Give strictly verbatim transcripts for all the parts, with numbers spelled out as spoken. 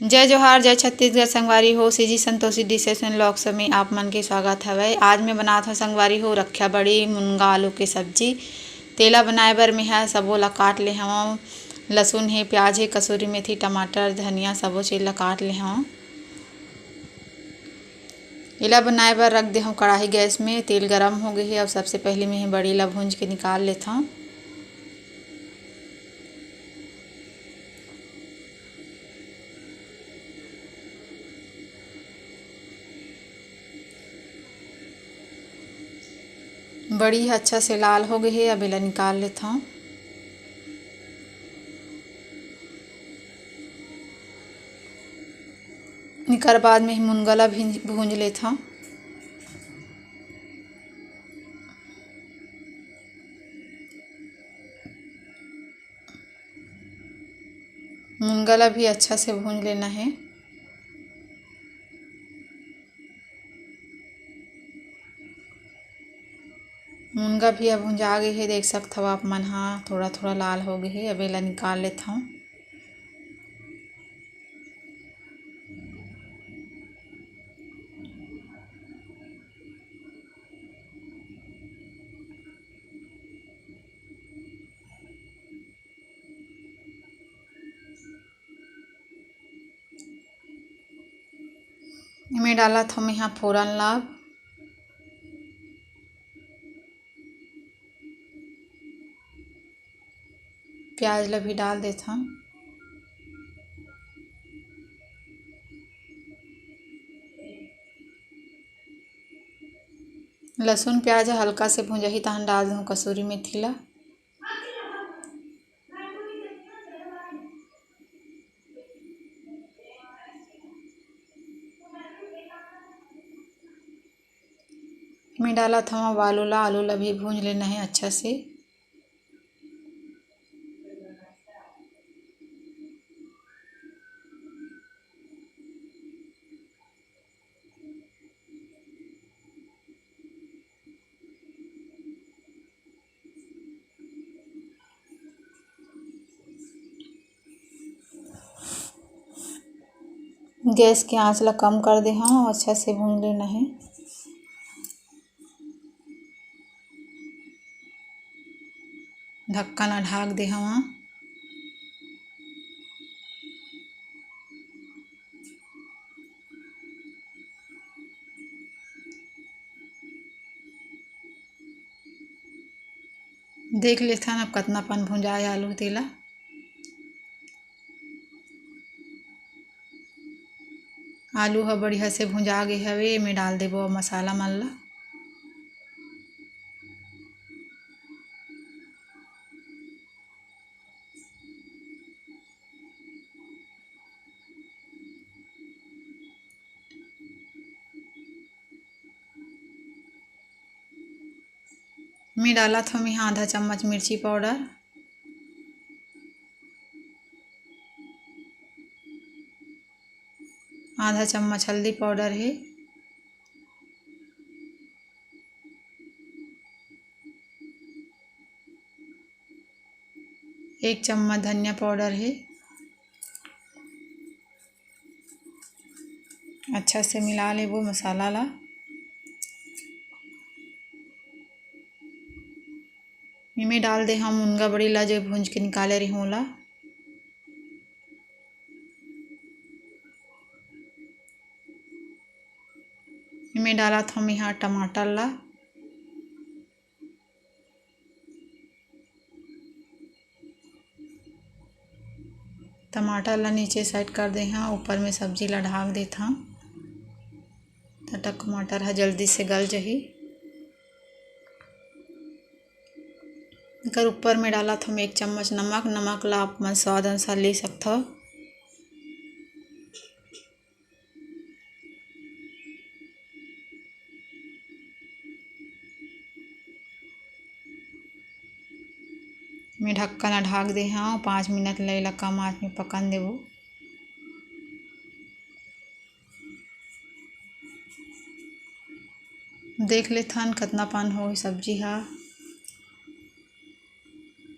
जय जोहार, जय छत्तीसगढ़ संगवारी हो। CG Santoshi dishes and vlogs में आप मन के स्वागत हवय। आज मैं बनात हव संगवारी हो रखिया बड़ी मुनगा आलू के सब्जी। तेला बनाए बर मेहा सबो ला काट ले हवं। लहसुन हे, प्याज हे, कसूरी मेथी, टमाटर, धनिया सबो चीज ला काट ले हवं। एला बनाए बर रख दे हवं कढ़ाई गैस में। तेल गरम हो गे हे। अब सबसे पहले मैं बड़ी ला भूंज के निकाल लेथव। बड़ी ह अच्छा से लाल हो गे हे। अब एला निकाल लेथव। एकर बाद में मुनगा ला भी भूंज लेथव। मुनगा ला भी अच्छा से भूंज लेना हे। मुनगा भी अब भुंजा गे हे, देख सकथव आप मन हा, थोड़ा थोड़ा लाल हो गे हे। अब एला निकाल लेथव। एमे डालत हव मेहा फोरन ला। प्याज ला भी डाल देथव। लहसुन प्याज ह हल्का से भुंजाही, तहन डाल दूँ कसूरी मेथी ला। मैं डालत हव आलू ला, आलू ला भी भूंज लेना हे अच्छा से। गैस के आंच ला कम कर दे हव, अच्छा से भूंज लेना हे। ढक्कन ला ढाक दे हव। देख लेथन अब कतना पन भुंजाए आलू तेला। आलू ह बढ़िया से भुंजा गे हवे, एमे डाल देबो अब मसाला मन ला। मैं डालत हव मेहा आधा चम्मच मिर्ची पाउडर, आधा चम्मच हल्दी पाउडर हे, एक चम्मच धनिया पाउडर हे। अच्छा से मिला लेबो मसाला ला। एमे डाल दे हव मुनगा बड़ी ला, जो भूंज के निकाले रहे ओला। एमे डालत हव मेहा टमाटर ला। टमाटर ला नीचे side कर दे हव, ऊपर में सब्जी ला ढाक देथव, त टमाटर ह जल्दी से गल जही। एकर ऊपर में डालत हव एक चम्मच नमक। नमक ला आप मन स्वाद अनुसार ले सकथव। मैं ढक्कन ला ढाक दे हव, पाँच मिनट ले एला कम आंच में पकन देबो। देख लेथन कतना पान होही सब्जी हा।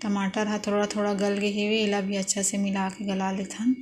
टमाटर हा थोड़ा थोड़ा गल गे हेवे, एला भी अच्छा से मिला के गला लेथन।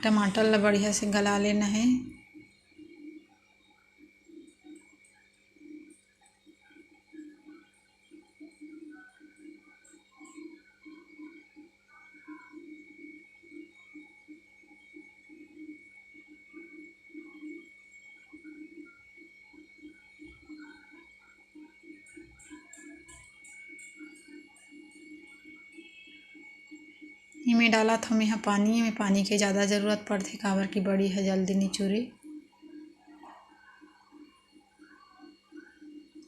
टमाटर ला बढ़िया से गला लेना हे। एमे डालत हव मेंहा पानी। एमे पानी के ज़्यादा ज़रूरत पड़थे, काबर कि बड़ी ह जल्दी निचुरी।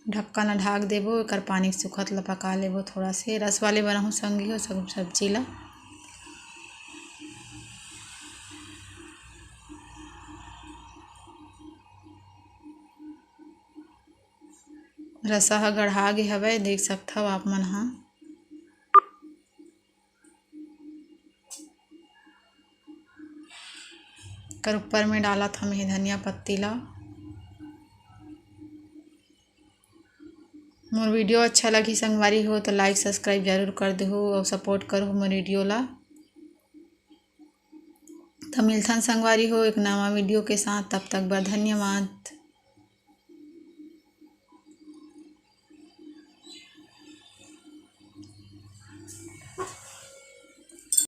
ढक्कन ला ढाक देबो, एकर पानी के सुखत ला पका लेबो थोड़ा से। रस वाले बनाहूँ संगी हो सब सब्जी ला। रसा ह गढ़ा गे हवय, देख सकथव आप मन ह। कर ऊपर में डालत हव मेंहा धनिया पत्ती ला। मोर video अच्छा लगही संगवारी हो तो like subscribe जरूर कर देहू अउ support करहू मोर video ला। तो मिलथन संगवारी हो एक नवा video के साथ, तब तक बर धन्यवाद।